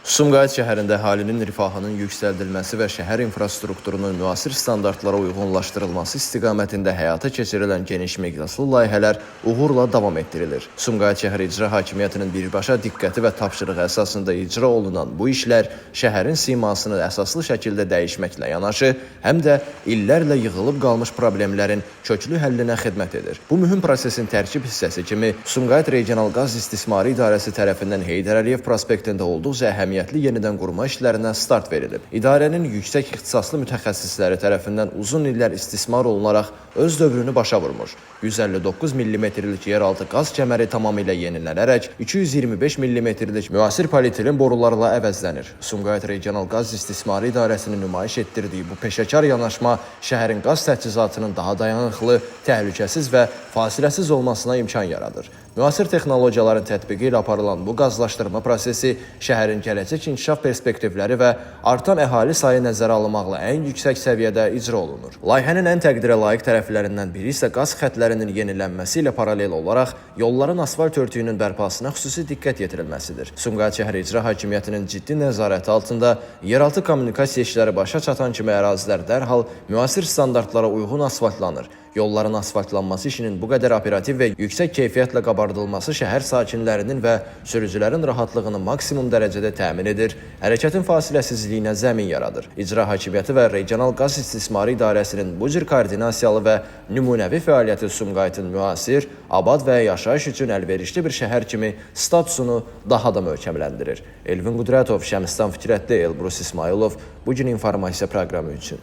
Sumqayıt şəhərində əhalinin rifahının yüksəldilməsi və şəhər infrastrukturunun müasir standartlara uyğunlaşdırılması istiqamətində həyata keçirilən geniş miqyaslı layihələr uğurla davam etdirilir. Sumqayıt şəhər icra hakimiyyətinin birbaşa diqqəti və tapşırığı əsasında icra olunan bu işlər şəhərin simasını əsaslı şəkildə dəyişməklə yanaşı, həm də illərlə yığılıb qalmış problemlərin köklü həllinə xidmət edir. Bu mühüm prosesin tərkib hissəsi kimi Sumqayıt Regional Qaz İstismarı İdarəsi tərəfindən Heydər Əliyev prospektində olduqca əhəmiyyətli yenidən qurma işlərinə start verilib. İdarənin yüksək ixtisaslı mütəxəssisləri tərəfindən uzun illər istismar olunaraq öz dövrünü başa vurmuş. 159 millimetrlik yeraltı qaz kəməri tamamilə yenilənərək 225 millimetrlik müasir polietilen borularla əvəzlənir. Sumqayıt Regional Qaz İstismarı İdarəsinin nümayiş etdirdiyi bu peşəkar yanaşma şəhərin qaz təchizatının daha dayanıqlı, təhlükəsiz və fasiləsiz olmasına imkan yaradır. Müasir texnologiyaların tətbiqi ilə aparılan bu qazlaşdırma prosesi şəhərin gələcək inkişaf perspektivləri və artan əhali sayı nəzərə alınmaqla ən yüksək səviyyədə icra olunur. Layihənin ən təqdirə layiq tərəflərindən biri isə qaz xətlərinin yenilənməsi ilə paralel olaraq yolların asfalt örtüyünün bərpasına xüsusi diqqət yetirilməsidir. Sumqayıt şəhər icra hakimiyyətinin ciddi nəzarəti altında yeraltı kommunikasiya işləri başa çatan kimi ərazilər dərhal müasir standartlara uyğun asfaltlanır. Yolların asfaltlanması işinin bu qədər operativ və yüksək keyfiyyətlə qabardılması şəhər sakinlərinin və sürücülərin rahatlığını maksimum dərəcədə təmin edir, hərəkətin fasiləsizliyinə zəmin yaradır. İcra hakimiyyəti və Regional Qaz İstismarı İdarəsinin bu cür koordinasiyalı və nümunəvi fəaliyyəti Sumqayıtın müasir, abad və yaşayış üçün əlverişli bir şəhər kimi statusunu daha da möhkəmləndirir. Elvin Qudrətov, Şəmstan Fikrətli, Elbrus İsmayılov bu gün informasiya proqramı üçün.